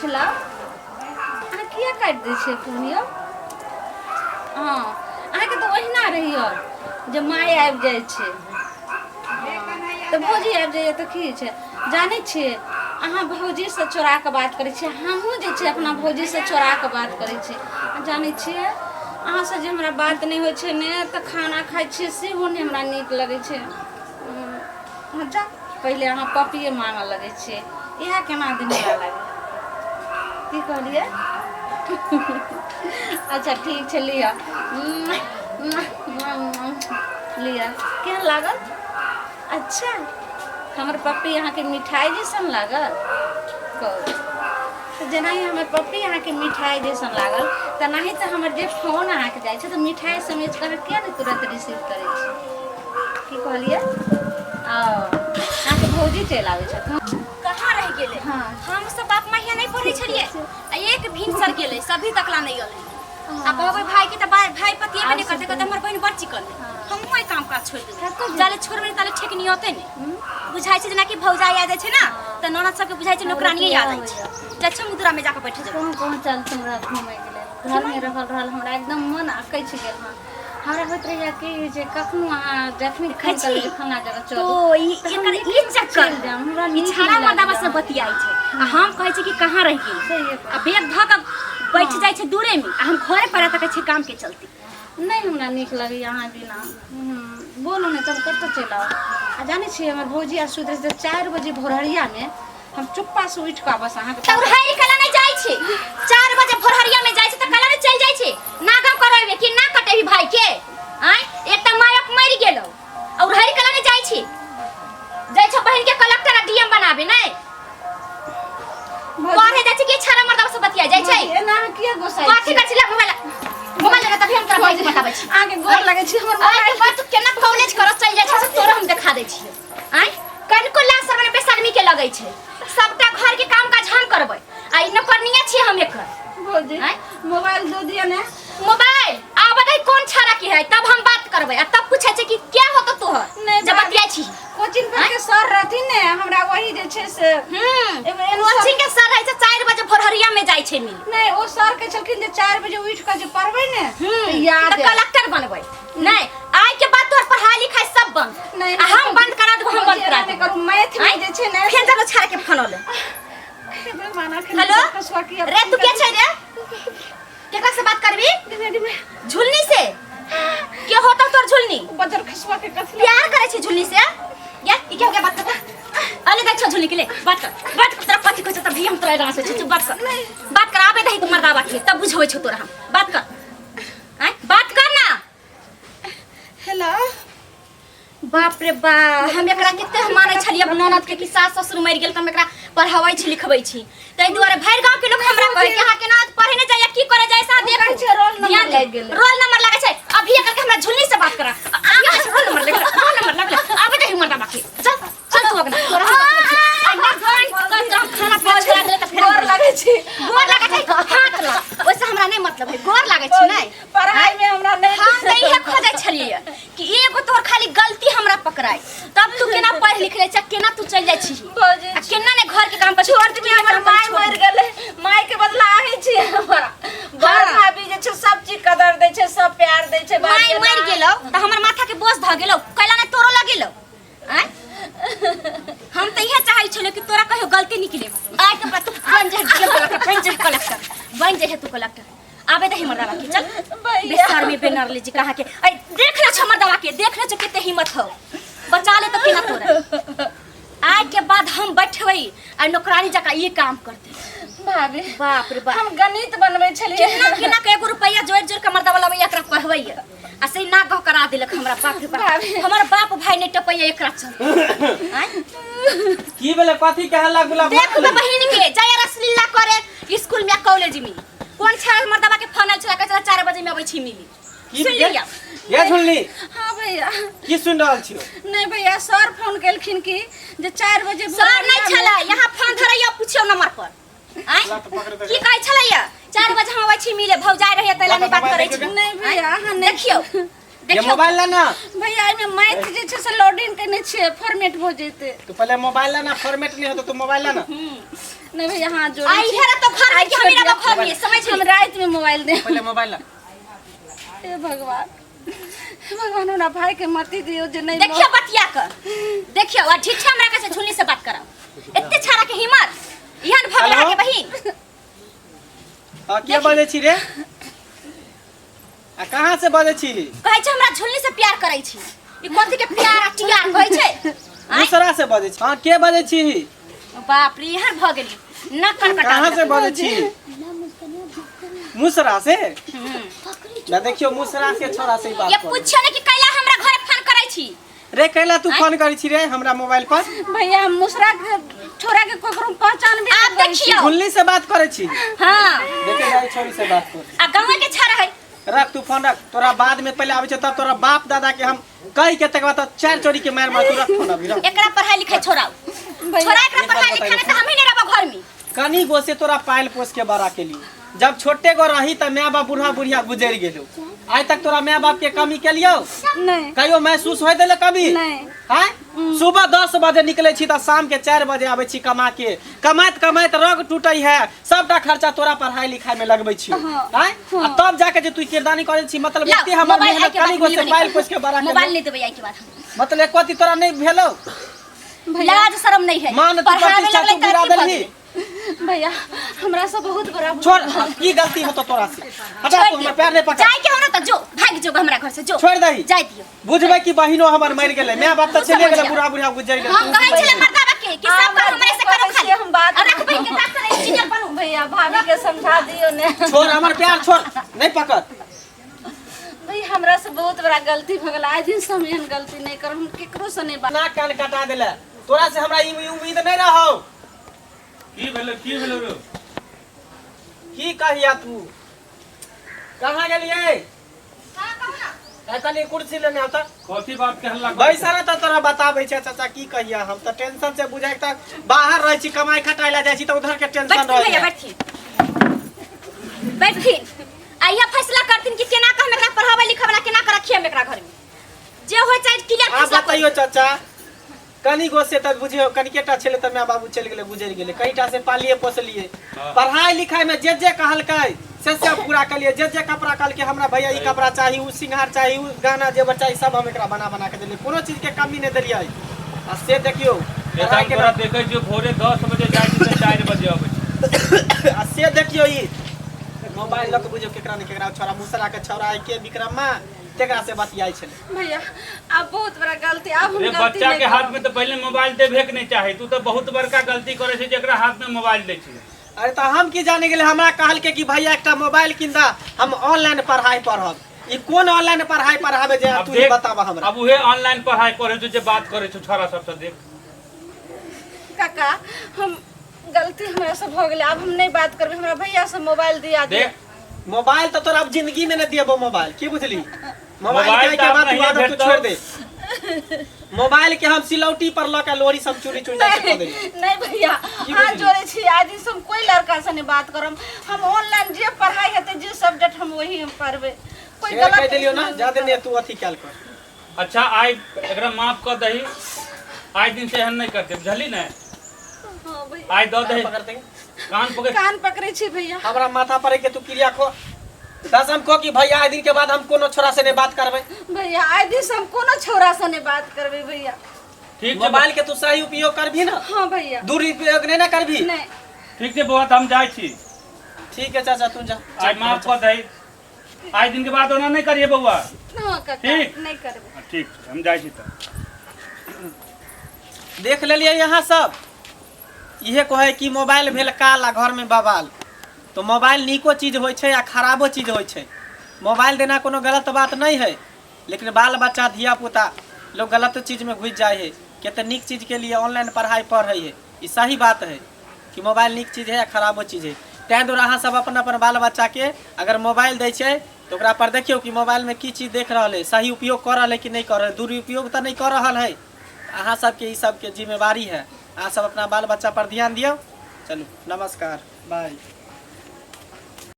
छै। लाउ, अहाँ किया काटि दै छियै फोन यौ? हँ, अहाँके तऽ ओहिना रहियो जे माय आबि जाइ छै तऽ भौजी आबि जाइए तऽ की छै। जानै छियै, अहाँ भौजीसँ चोरा कऽ बात करै छियै, हमहूँ जे छै अपना भौजीसँ चोरा कऽ बात करै छियै। आ जानै छियै, अहाँसँ जे हमरा बात नहि होइ छै ने तऽ खाना खाइ छियै सेहो नहि हमरा नीक लगै छै। हँ, जा पहिले अहाँ पपिए मांगऽ लगै छियै, इएह केना दिन हमरा लागै। की कहलियै? अच्छा ठीक छै, लिअ लिअ। केहन लागल? अच्छा, हमर पप्पी अहाँके मिठाइ जैसन लागल? कहू तऽ, जेनाहि हमर पप्पी अहाँके मिठाइ जैसन लागल, तेनाही तऽ हमर जे फोन अहाँके जाइ छै तऽ मिठाइ समझि कऽ अहाँ किया नहि तुरन्त रिसीव करै छी? की कहलियै? ओ अहाँके भौजी चलि आबै छथि। कहाँ रह गेलै? हाँ। हम सब बाप माय यहाँ नहीं पढ़ै छलियै आ एक भिनसर गेलै, सभी तकला नहीं गेलै। आ कहबै भाई के तऽ भाई पतिएबे नहीं करतै, कहतै हमर बहिन बड़ चिकन है। हमहूँ एहि काम काज छोड़ि देबै, जाले छोड़बै ताले ठेकनी औतै नहि। बुझाइ छै जेनाकि भौजाइ आ जाइ छै ने तऽ ननद सबके बुझाइ छै नौकरानिये याद आइ छै। जाइ छै मुद्रा में जाके बैठ जेबै। कहूँ कहूँ चलतहुँ रह घूमयके लेल। घरमे रहल रहल हमरा एकदम मन अकछि गेल हँ। हमरा होइत रहैए कि जे कखनो अहाँ जखनी देखै फोन करबै छी जे फल्लाँ जगह तो चलू, ई तऽ हम एकर नीक ई नीक चक्कर चलि जायब, हमरा ई नीक छाड़ा नहि मर्दाबा लागैए। से बतियाइ छै आ हम कहै छी कि कहाँ रहि गेल। सहिए। आ बैग धऽ कऽ बैठ जाइ छै दूरे में आ हम घरे पर तकै छी काम के चलते। नहि हमरा नीक लगैए अहाँ बिना। बोलू ने, तब कतऽ चलि आउ? आ जानै छियै, हमर भौजी आर सुति रहै छै तऽ 4 बजे भोरहरियामे हम चुप्पा से उठि कऽ बस अहाँके तऽ उड़हरि कला नहि जाइ छै, 4 बजे भोरहरिया में जाइ छै तऽ कला नहि चलि जाइ छै। ना गाँव करबे कि ना कटेबी भाई के? आँय, एकटा मायक मरि गेलो आ उड़हरि कला नहि जाइ छै, जाइ छौ बहिन के कलेक्टर आ डीएम बनाबे। नहि पढ़े जाइ छै कि छाड़ा मर्दाबा से बतिया जाइ छै? भौजी, एना अहाँ किया गोसाइ कथी छियै? करै छी? ले मोबाइल, मोबाइल लगा, तभी हम तोरा भाई के बताबै छी। अहाँके गोर लगै छी, हमर आइ के बाद तू केना कॉलेज करऽ चलि जाइ छै से तोरा हम देखा दै छियै। आँय, कनिको लाज शर्म नहि बेशर्मी के लगै छै। सबटा घर के काम काज हम करबै आ ई नौकरनिया छियै हम एकर। भौजी। आँय? मोबाइल दऽ दिअ ने। मोबाइल आब बताई कोन छाड़ा के है, तब हम बात करबै आ तब पूछै छै कि क्या होतो तोहर नहि जब भाभी। बतियाइ छी। कोचिंग पर के सर रहथिन ने, हमरा वही जे छै से एगो एहन सर- कोचिंग के सर रहै छै, 4 बजे भोरहरिया में जाइ छै मिल। नहि, ओ सर के छलखिन जे 4 बजे उठि कऽ जे पढ़बै ने तऽ याद तऽ आयत। कलेक्टर बनबै। नहि, आइ के बाद तोहर पढ़ाई लिखाई सब बंद। नहि, आ हम बंद करा देबो, हम बंद करा नहि देबो। करू। मैथ में आँय? जे छै ने फेर चलो छाड़ के फोन ले। हेलो रे, तू के छै रे? केकरा से बात करबी? झुलनी से के होता तोर झुलनी? बजर खसुआ के कथी प्यार करे छी झुलनी से? या ई के हो गया? बात कर। अले देख छो झुलनी के ले बात कर, बात कर। तोरा कथी कहै छौ? तब भी हम तोरा एना से छी। बात कर, बात कर। आबे दही मर्दावा के तब बुझबै छौ तोरा हम। बात कर। आय बात कर ना। हेलो। बाप रे बा, हम एकरा कते हम मानै छलियै अपन ननद के कि सास ससुर मरि गेल तऽ हम एकरा पढ़ाबै छी लिखबै छी। ताहि दुआरे भरि गाँव के लोक हमरा कहै कि अहाँ केना पढ़े नहि जाइए, की करे जाय सा देख। कहै छै रोल नंबर ध्यान दे। लागि गेलै। रोल नंबर लागै छै अभी एकर के हमरा झुल्ली से बात करा। अभी रोल नंबर लगलै, रोल नंबर लगलै। आबे दही मर्दा बाकी। चल चल तू अगना तोरा हम बतबै छी। आ ना घर कर तोरा हम खाना पीना छोड़ा देले तऽ फेर गोर लगै छी। गोर लागै छै हाथ लग, ओहिसे हमरा नहि मतलब है। गोर लागै छी नहि? पढ़ाई में हमरा नहीं। हम तऽ इहे खोजै छलियै कि एगो तोहर खाली गलती हमरा पकड़ाई, तब तू केना पढ़ लिख ले छै, केना तू चल जाइ छी भौजी, आ केना ने घर के काम पर छोट में हमर माय मरि गेलै, माय के बदला अहीं छी हमरा। बड़ भाभी जे छै सब चीज कदर दै छै, सब प्यार दै छै। माय भाभी मरि गेलौ तऽ हमर माथा के बोझ धऽ गेलौ, कैला ने तोरो लगेलौ? आँय, हम तऽ इहे चाहै छलियै कि तोरा कहियो गलती निकले। आइ के बाद तू बन जा कलेक्टर, बन जा कलेक्टर, बन जा तू कलेक्टर। आबे दही मर्दावा के, चल। भैया। बेसर में बेनर ले जी कहा के। ऐ देख ले छ मर्दावा के, देख ले छ केते हिम्मत हो। बचा ले तो केना तोरा। आइ के बाद हम बैठबै आ नौकरानी जकाँ ई काम करते। भाभी, बाप रे बाप। हम गणित बनबै छलियै। केना केना के एगो रुपैया जोड़ि जोड़ि के मर्दावा लबैया, एकरा पढ़बैया आ से ना गह करा देलक हमरा। बाप रे बाप। भाभी। हमर बाप भाई नहीं टपैया एकरा चल। आँय? की भेलै? कथी के हल्ला गुल्ला? देख तो बहिन के जाय रसलीला करे स्कूल में कॉलेज में। कोन छाड़ मर्दावा के फोन आयल छला, कहै छला 4 बजे में अबै छी मिली। की सुन लिया। ये सुनली? हाँ भैया। की सुन रहल छी? नहीं भैया, सर फोन केलखिन कि जे 4 बजे सर नहीं भोरहरिया में- छला यहाँ, फोन धरैया, पूछियो नंबर पर। आँय? लत पकड़ दे। की कहै छलैया? 4 बजे हम अबै छी मिले, भौजाइ रहैया तैला नहीं बात करै छी। नहीं भैया, अहाँ नहीं। देखियौ, ये देखियौ। मोबाइल ला ना। भैया, एहिमे मैथ जे छै से लोडिंग केने छियै, फॉर्मेट भऽ जेतै। तू पहले मोबाइल ला ना, फॉर्मेट नहीं होतो, तू मोबाइल ला ना। नहीं भैया हाथ जोड़ै आई छी। हेरा तो घर में आइ कि हम छोड़ि रहब दिअ। घर में समझ हम राति में मोबाइल दे। पहिले मोबाइल ला। हे भगवान, हे भगवान, हमरा भाई के मती दियो जे नहीं। देखियो बतिया के देखियो, आ ठीक छै, हमरा कैसे झुलनी से बात कराओ, एते छाड़ा के हिम्मत एहन भऽ गेल हेलो? अहाँके बहिन। आ के बजै छी रे? आ कहाँ से बजै छी? कहै छै हमरा झुलनी से प्यार करै छी, ई कथी के प्यार आ टियार कहै छै? आँय? दूसरा से बजै छी। हाँ, के बजै छी? बाप रे, एहन भऽ गेली न कनकटा। कहाँ से बजै छी? मुसरा से ना? देखियो, मुसरा से छोरा से ही बात ये करू। पूछियो ने कि कैला हमरा घरे फोन करै छी। रे, कैला तू फोन करै छी रे हमरा मोबाइल पर? भैया, हम मुसरा के छोरा के ककरो पहचान भी आब नहीं करै छी। देखियो। झुल्ली से बात करै छी? हाँ। देखे जाय, छोरी से बात कर। आ गाँव के छाड़ा है। रख, तू फोन रख। तोरा बाद में पहले आबै छै तब तोरा बाप दादा के हम कहि के तकर बाद तो चार चोरी के मार मार। तू रख फोन अभी, रख। एकरा पढ़ाई लिखाई छोड़ाओ। भैया, छोड़ा एकरा एक बात पढ़ाई लिखाई, बताइए। नहीं तो हम ही नहीं रहब घर में। कनी गो से तोरा पायल पोस के बड़ा के लिए, जब छोटे गो रही त my बाप बूढ़ा बुढ़िया गुजर गेलो, आइ तक तोरा my बाप के कमी के लियो? नहीं। कहियो महसूस होय देले कभी? नहीं। आँय, सुबह 10 बजे निकले छी तऽ शाम के 4 बजे आबै छी कमा के। कमाइत कमाइत रग टूटे है, सबटा खर्चा तोरा पढ़ाई लिखाई में लगबै छी। हाँ। आँय, आ तब जाके जे तू किरदानी करै छी, मतलब लाओ, एते हमर मोबाइल मेहनत आइ के बाद कनी गो से मिलबे पायल नहीं। पोस के बड़ा के मोबाइल नहीं देबै आइ के बाद हम। मतलब एको अथी तोरा नहीं भेलो? भैया, लाज शरम नहीं है। मान तू पढ़ावे प्रतिष्ठा लगलै तू तऽ गिरा अथी भऽ देलही। गेलै। भैया, हमरा से बहुत बड़ा भूल। छोड़, की गलती होतो तोरा से? हटा छोड़ तू, दियौ। हमर पैर नहीं पकड़। जाय के हो ना तऽ जो, भागि जो हमरा घर से जो। छोड़ दही। जाय दियौ। बुझबै कि बहिनो हमर मरि गेलै, my बाप तऽ तू चले समझ गेलै, जा। बूढ़ा बुढ़िया गुजरि गेलै। हम कहै छलै मर्दाबा के कि सब काम हमरे से करो खाली। हम बात आ रख बहिन के डॉक्टर इंजीनियर बनू। भैया, भाभी के समझा दियो ने। छोड़ हमर प्यार, छोड़, नहीं पकड़। भैया, हमरा से बहुत बड़ा गलती भऽ गेल। आइ दिन से हम एहन गलती नहीं करब, हम केकरो से नहीं बात। नाक कान कटा देले, तोरा से हमरा ई उम्मीद नहीं रहो। की भेलो, की भेलो रो? की कहिया? तू कहाँ गेलियै? ए, कनी कुर्सी लेने आता। कथी बात के हल्ला करै? बैसा ने तऽ तोरा बताबै छै। चाचा, की कहिया, हम तऽ टेंशन से बुझाइ तऽ बाहर रहै छी, कमाइ खटाइ ला जाइ छी तऽ उधर के टेंशन बैठथिन रहै भैया। छै। बैठथिन, बैठथिन। आ इएह फैसला करथिन कि केना कऽ हम एकरा पढ़ाबै लिखबै, केना कऽ रखिए हम एकरा घर में, जे होइ चाहे क्लियर आब फैसला। बतैयो चाचा, कनी गो से तऽ बुझियौ कनिकेटा छलै तऽ my बाबू चलि गेलै, गुजरि गेलै, कईटा से पालिए पोसलिए। हाँ। पढ़ाई लिखाई में जे जे कहलकै से सब पूरा कलिए। जे जे कपड़ा कहलकै हमरा, भैया ई कपड़ा चाही, उ सिंगार चाही, उ गहना जेवर चाही, सब हम एकरा बना बना के देलिए, कोनो चीज के कमी नहि देलियै। आ से देखियौ पढ़ाई एखन के तोरा देखै छियौ, भोरे 10 बजे जाइ छी तऽ 4 बजे अबै छी। आ से देखियौ, ई मोबाइल लऽ के बुझियौ केकरा ने केकरा छोरा, मुसरा के छोरा है के विक्रमा, तेकरा से बतियाइ छलै। भैया, अब बहुत बड़ा गलती, अब हम रे, गलती बच्चा नहीं के हाथ करब। में तऽ पहिले मोबाइल देबे के नहीं चाही। तू तऽ बहुत बड़का गलती करै छै जेकरा हाथ में मोबाइल दै छी। अरे, तऽ हम की जाने गेलै? हमरा कहलकै कि भैया, एकटा मोबाइल किन दा, हम ऑनलाइन पढ़ाई पढ़ब। ई कोन ऑनलाइन पढ़ाई पढ़ाबे जे अब तू ही देख बताबा हमरा। अब उहे ऑनलाइन पढ़ाई पढ़ै छौ जे बात करै छौ छोरा सबसँ, देख। काका, हम गलती हमरा से भऽ गेलै, आब हम नहीं बात करबै। हमरा भैया से मोबाइल दिया दिया। देख। मोबाइल तो तोरा अब जिंदगी में न दिएबो मोबाइल, की बुझली? मोबाइल मोबाइल के तऽ बाद आब तू नहिए आदत तू भेटतौ। छोड़ दे। मोबाइल के हम सिलौटी पर लऽ के लोरी सब चूरी चूरी जाके कऽ देली। नहीं भैया, की हाथ बुझली? जोड़े छी, आज दिन से हम कोई लड़का से नहीं बात करम। हम ऑनलाइन जे पढ़ाई हेतै, जे सब्जेक्ट, हम वही हम पढ़बै। कोई से कहि गलत देलियौ ना, जादे नहीं तू अथी कैल कर। अच्छा, आइ एकरा माफ कऽ दही, आइ दिन से एहन नहि करते, बुझली ने? हाँ भैया। आइ दऽ दही। पकड़ते। कान पकड़। कान पकड़े छी भैया। हमरा माथा पर के तू क्रिया खो, कसम खो कि भैया, आइ दिन के बाद हम कोनो छोरा से नहीं बात करबै। भैया, आइ दिन से हम कोनो छोरा से नहीं बात करबै भैया। ठीक छै। मोबाइल के तू सही उपयोग करभी ना? हाँ भैया। दुरुपयोग नहीं ना करभी? नहीं। ठीक छै बौआ, तऽ हम जाइ छी। ठीक है चाचा, तू जा। आइ माफ कऽ दही, आइ दिन के बाद ओना नहि करिए बौआ। हाँ काका। ठीक। नहीं करबै। हाँ, ठीक छै, हम जाइ छी तऽ। देख लेलियै यहाँ सब, इहे कहै कि मोबाइल भेल काल आ घरमे बवाल। तऽ मोबाइल नीको चीज होइ छै आ खराबो चीज होइ छै। मोबाइल देना कोनो गलत बात नहि है, लेकिन बाल बच्चा धिया पुता लोग गलत चीजमे घुसि जाइ है। कते नीक चीजके लिए ऑनलाइन पढ़ाइ पढ़ै है। ई सही बात है कि मोबाइल नीक चीज है आ खराबो चीज है। ताहि दुआरे अहाँ सब अपन अपन बाल बच्चाके अगर मोबाइल दै छै तऽ ओकरा पर देखियौ कि मोबाइलमे की चीज देख रहल है, सही उपयोग कऽ रहल है कि नहि कऽ रहल है, दुरुपयोग तऽ नहि कऽ रहल है। अहाँ सबके ई सबके जिम्मेवारी है। अहाँ सब अपना बाल बच्चा पर ध्यान दियौ। चलू, नमस्कार, बाय।